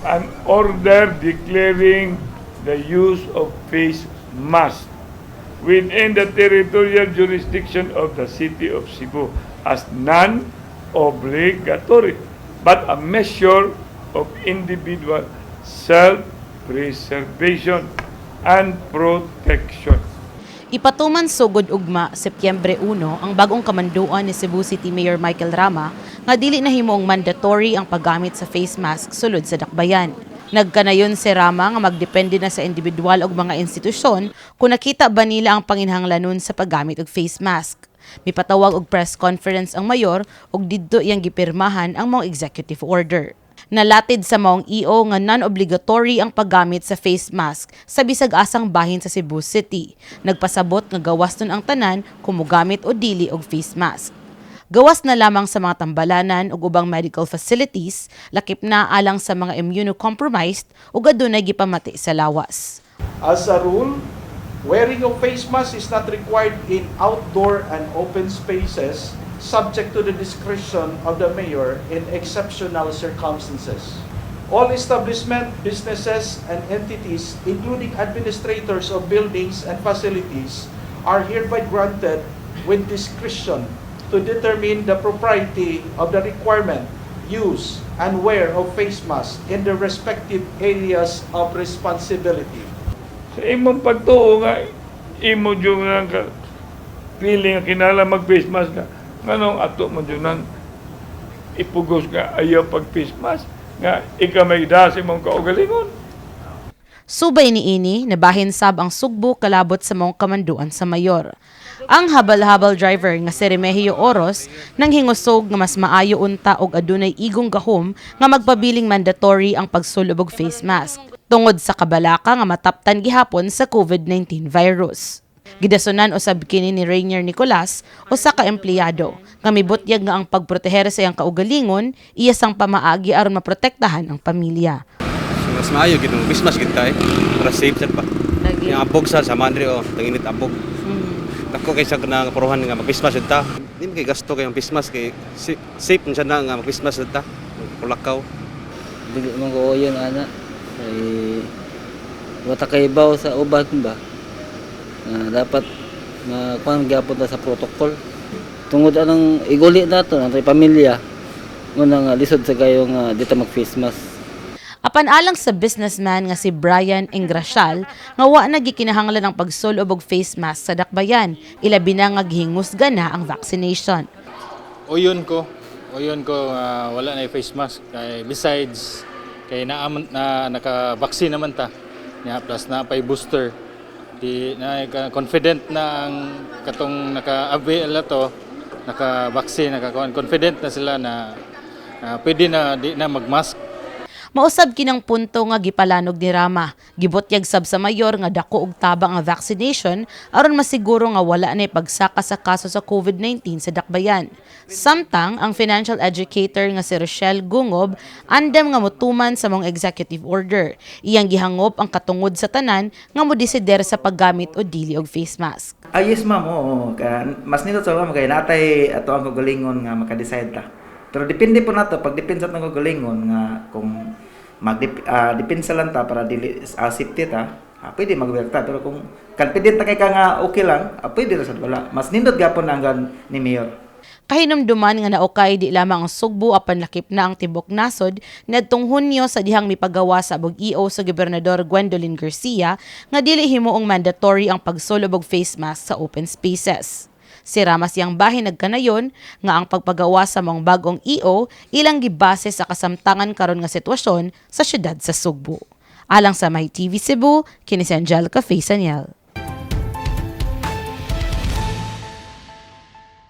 An order declaring the use of face mask within the territorial jurisdiction of the City of Cebu as non-obligatory, but a measure of individual self-preservation and protection. Ipatuman sugod ugma, Setyembre 1, ang bagong kamanduan ni Cebu City Mayor Michael Rama nga dili na himuong mandatory ang paggamit sa face mask sulod sa dakbayan. Nagkanayon si Rama nga magdepende na sa individual ug mga institusyon kung nakita ba nila ang panginhanglanon sa paggamit og face mask. Mipatawag og press conference ang mayor ug didto iyang gipirmahan ang maong executive order. Nalatid sa maong EO nga non-obligatory ang paggamit sa face mask sa bisag asang bahin sa Cebu City. Nagpasabot nga gawas nun ang tanan kung mogamit o dili og face mask. Gawas na lamang sa mga tambalanan ug ubang medical facilities, lakip na alang sa mga immunocompromised ug adunay gipamati sa lawas. As a rule, wearing of face mask is not required in outdoor and open spaces, subject to the discretion of the mayor in exceptional circumstances. All establishment, businesses, and entities, including administrators of buildings and facilities, are hereby granted with discretion to determine the propriety of the requirement, use, and wear of face masks in their respective areas of responsibility. Sa imong pagtuo nga imo jud nga ka feeling nga kinahanglan mag face mask ka, nganong ato mo jud nang ipugos nga ayaw pag face mask nga ikaw may da sa imong kaugalingon? Subay niini, nabahin sab ang Sugbo kalabot sa maong kamanduan sa mayor. Ang habal-habal driver nga si Remigio Oros nang hingusog nga mas maayo unta og adunay igong gahom nga magpabiling mandatory ang pagsulob og face mask tungod sa kabalaka nga mataptan gihapon sa COVID-19 virus. Gidasonan usab kini ni Rainier Nicolas, usa ka empleyado, nga mibutyag nga ang pagproteher sa iyang kaugalingon iya sang pamaagi aron maprotektahan ang pamilya. So, mas maayo gid mo Christmas gid tay para safe sad pa. Yung abog sa mandri oh, tanginit abog. Dako kay sa nga puruhan nga mag-Christmas jud ta. Di man kay gasto kay ang Christmas kay safe man siya na nga mag-Christmas jud ta. Kulakaw. Dili man ko uyon ana kay wata kay baw sa uban ba na dapat makuan gyapon ta sa protocol tungod anang iguli nato ang pamilya mo nga lisod sa kayo nga dito mag face mask. Apan alang sa businessman nga si Brian Engracial nga wa na gikinahanglan ang pagsulob og face mask sa dakbayan, ilabi na nga gihingusga na ang vaccination. Uyon ko. Uyon ko wala na face mask kay besides kay na naka-vaccine naman ta. Nya plus na pay booster. Di na confident na ang katong naka-avail na to, naka-vaccine, naka confident na sila na pwede na di na mag-mask. Mausab kinang punto nga gipalanog ni Rama. Gibutyag sab sa mayor nga dako og tabang ang vaccination aron masiguro nga wala na pagsaka sa kaso sa COVID-19 sa dakbayan. Samtang ang financial educator nga si Rochelle Gungob andam nga motuman sa maong executive order. Iyang gihangop ang katungod sa tanan nga modesider sa paggamit o dili og face mask. Ah, yes ma'am, oo. Mas nindot sa ma'am kay natay ato ang kaugalingon nga maka-decide ta. Pero depende po nato, pag depende sa atong kaugalingon nga kung mag depensa lang ta para dili safety ta, pwede mag-wear ta. Pero kung confident ta kay ka nga okay lang, pwede ra sad wala. Mas nindot gapon ang gan ni Mayor. Kahinumduman nga naukay di lamang ang Sugbo apan lakip na ang tibok nasod niadtong Hunyo sa dihang mipagawa sa abog EO sa Gobernador Gwendolyn Garcia nga dili himuong mandatory ang pagsulob og face mask sa open spaces. Si Rama sa iyang bahin nagkanayon nga ang pagpagawa sa maong bagong EO ilang gibase sa kasamtangan karon nga sitwasyon sa syudad sa Sugbo. Alang sa My TV Cebu, kini si Angelica Faisaniel.